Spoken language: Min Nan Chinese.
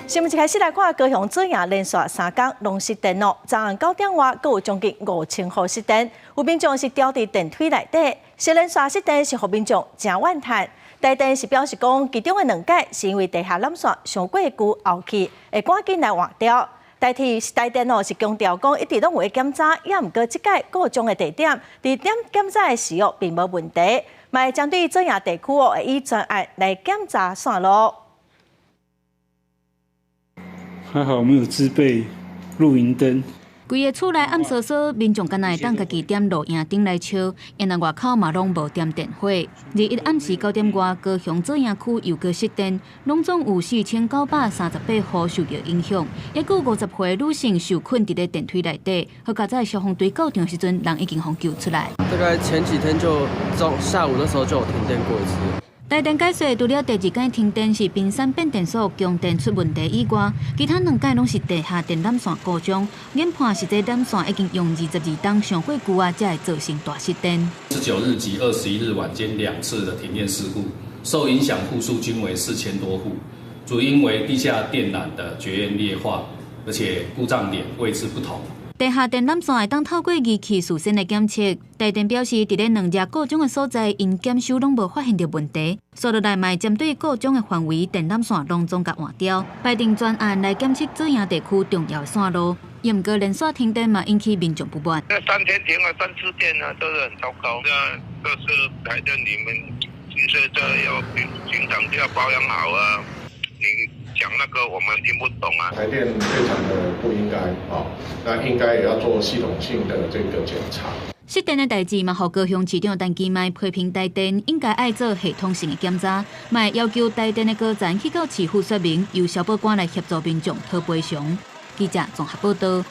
新聞一開始來看，高雄左營連續三工攏失電咯，昨昏9點外，閣有將近5000戶失電，有民眾是牢佇電梯內底，是連續失電是予民眾誠怨嘆。台電是表示講，其中的兩擺是因為地下纜線傷過舊漚去，會趕緊來換掉。台鐵台電哦是強調講，一直攏有咧檢查，也毋過這擺故障的地點，佇點檢查的時候並無問題，嘛會針對左營地區哦，會以專案來檢查線路。還好我們有自備露營燈。規个厝內暗嗍嗍，民眾敢若會當家己點露營燈來燒，因為外口嘛攏無點電火。21暗時9點外，高雄左營區又閣失電，攏總有4938戶受著影響，抑閣有50歲女性受困佇咧電梯內底，好佳哉消防隊到場時陣，人已經予救出來。大概前幾天就中下午那時候就有停電過一次。台電解釋，除了第二擺停電是冰山變電所供電出問題以外，其他兩擺攏是地下電纜線故障，研判是這纜線已經用22冬傷過舊啊，才會造成大失電。 19日及21日晚間兩次的停電事故，受影響戶數均為4000多戶，主因為地下電纜的絕緣劣化，而且故障點位置不同。地下電纜線會當透過儀器事先來檢測。台電表示，佇咧兩隻故障的所在，𪜶檢修攏無發現著問題。煞落來嘛會針對故障的範圍，電纜線攏總共換掉，排定專案來檢測左營地區重要的線路。毋過連續停電嘛，引起民眾不滿。那3天停了三次電呢，都是很糟糕。那這是台電你們其實這要經常都要保養好啊。你講那個我們聽不懂啊。台電非常的不應該啊，那應該也要做系統性的這個檢查。失電的代誌嘛，予高雄市長陳其邁批評台電應該愛做系統性的檢查，嘛會要求台電的高層去到市府說明，由消保官來協助民眾討賠償。記者綜合報道。